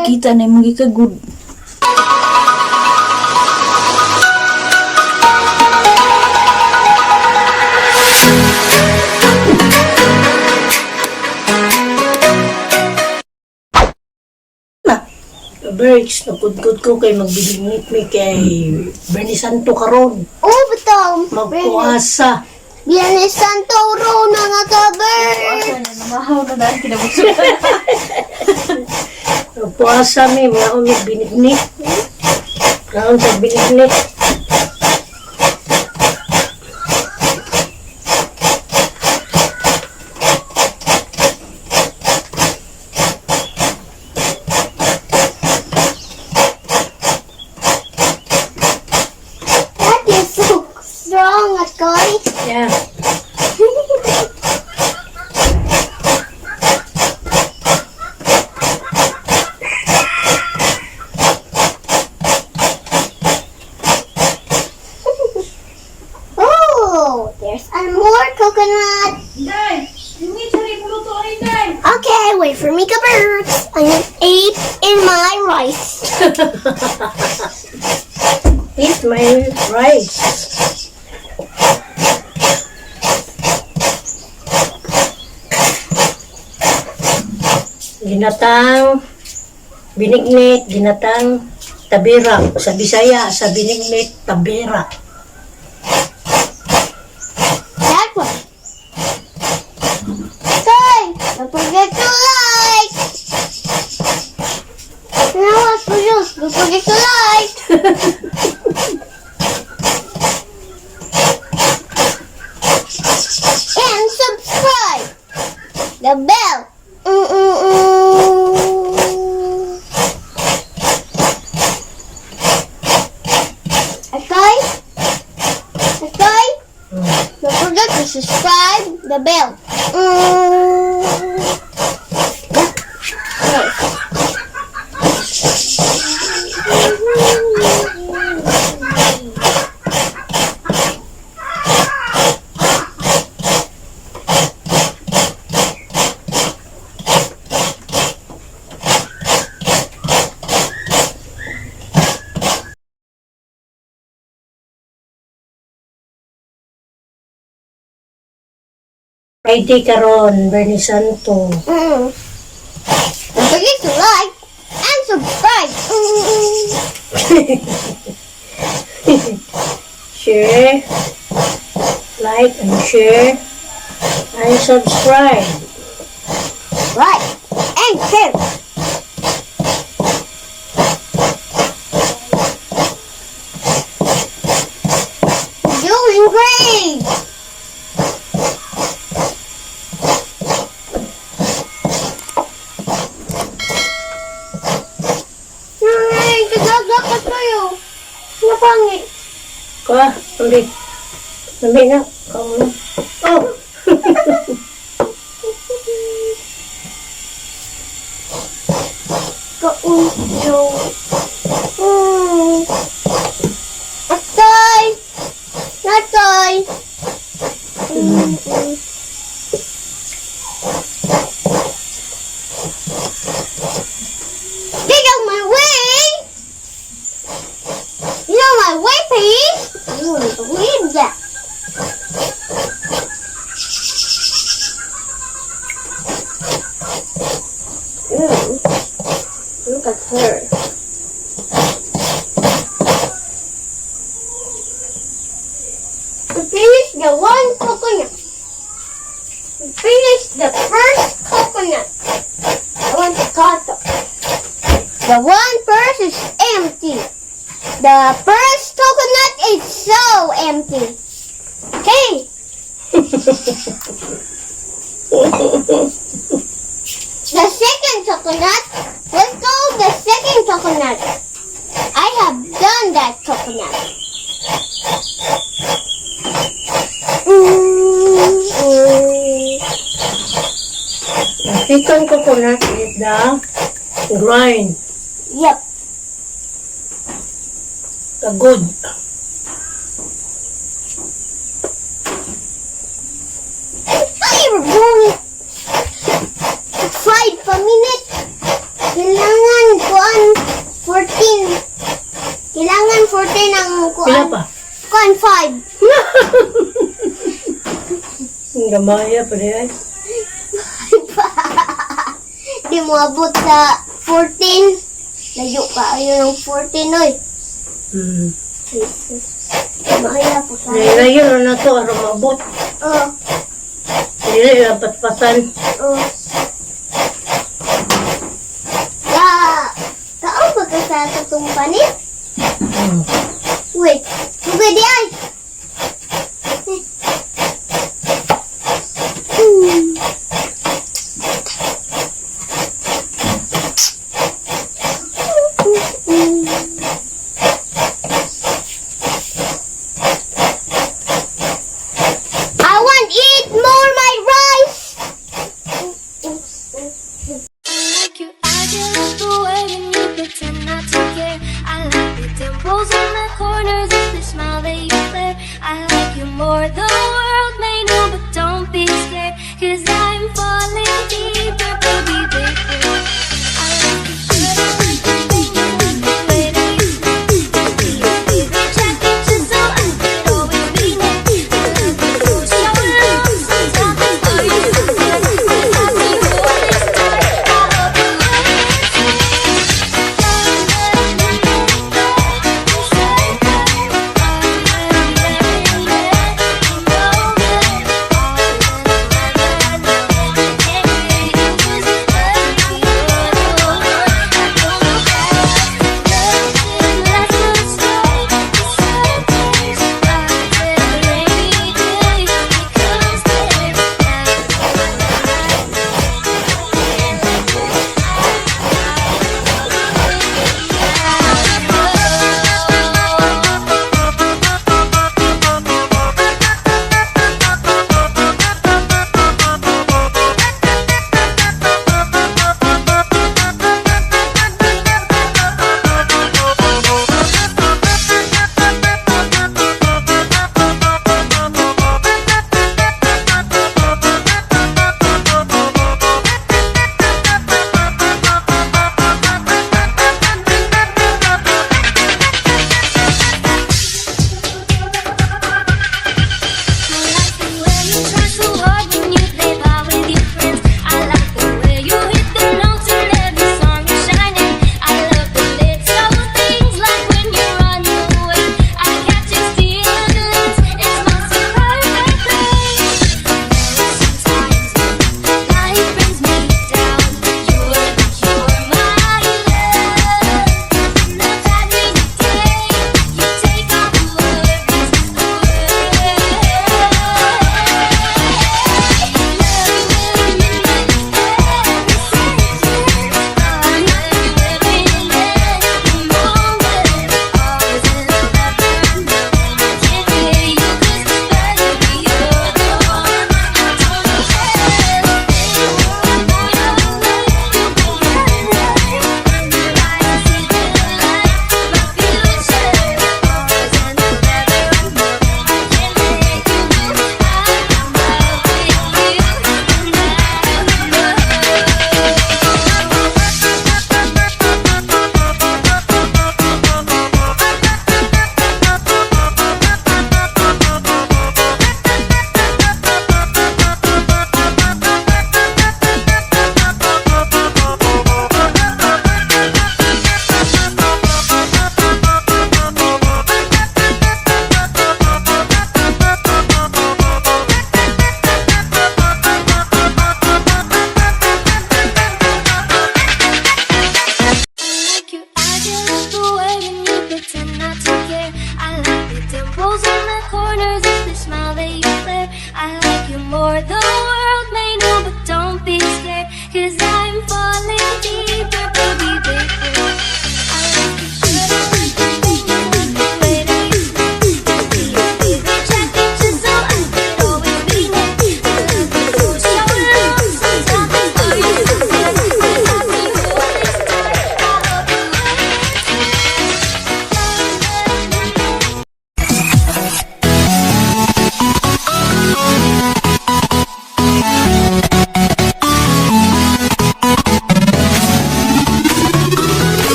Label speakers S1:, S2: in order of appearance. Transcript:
S1: Makita na imong gikagud. Na.
S2: Berks, nagkudkod ko kay magbinigit mi kay Bernie Santo karon.
S3: Oh, betul.
S2: Magpuasa.
S3: Biyernes Santo ro mga kaber.
S1: Asa na namahaw na dahil kinabusukan.
S2: Magpuasa mi, mga umig binignit. Kaon sa binignit.
S3: That is so strong, Akoy.
S2: Yeah.
S3: Oh, there's a more coconut.
S1: Day, yung sorry puluto ay day.
S3: Okay, wait for me, birds. I'm gonna eat in my rice.
S2: Eat my rice. Ginatang binignit, ginatang tabira. Sa Bisaya, sa binignit, tabira.
S3: That one. Okay, don't forget to like. Now what for you? Don't forget to like. And subscribe. The bell. Okay? Okay? Don't forget to subscribe the bell. Yeah.
S2: Friday karon, Bernie Santo.
S3: Don't forget to like and subscribe.
S2: Share, like and share, and subscribe.
S3: Like and share. Doing great. Ay, kagagak kayo. Napangit.
S2: Ka, ambi. Ambi na. Kamu na. Oh!
S3: Kaujo. Atay! Natay! Get out my way! Get out my way, please! You wouldn't believe that. Look at her. We finished the one coconut. We finished the first coconut. I want to cut it. The one purse is empty. The first coconut is so empty. Hey! The second coconut. Let's go the second coconut. I have done that coconut.
S2: Second coconut is the grind.
S3: Yep.
S2: The good.
S3: Ay, we're going. 5 a minute. Kailangan ko
S2: Pila
S3: Kuan,
S2: pa?
S3: kuan 5.
S2: Ang gamaya pa rin ay.
S3: Di mo abot sa 14. Layo pa ayo ng 14 oy. Jesus. Mahaya po sa.
S2: Layo na to aron maabot.
S3: Oh,
S2: Dili lang patpatan.
S3: Oh. Ka, kaon ba ka sa katong panit? Wait, sugay di ay. Eh. I want eat more my rice.
S4: Like your eyes, you look away and you pretend not to care. I like the dimples in the corners.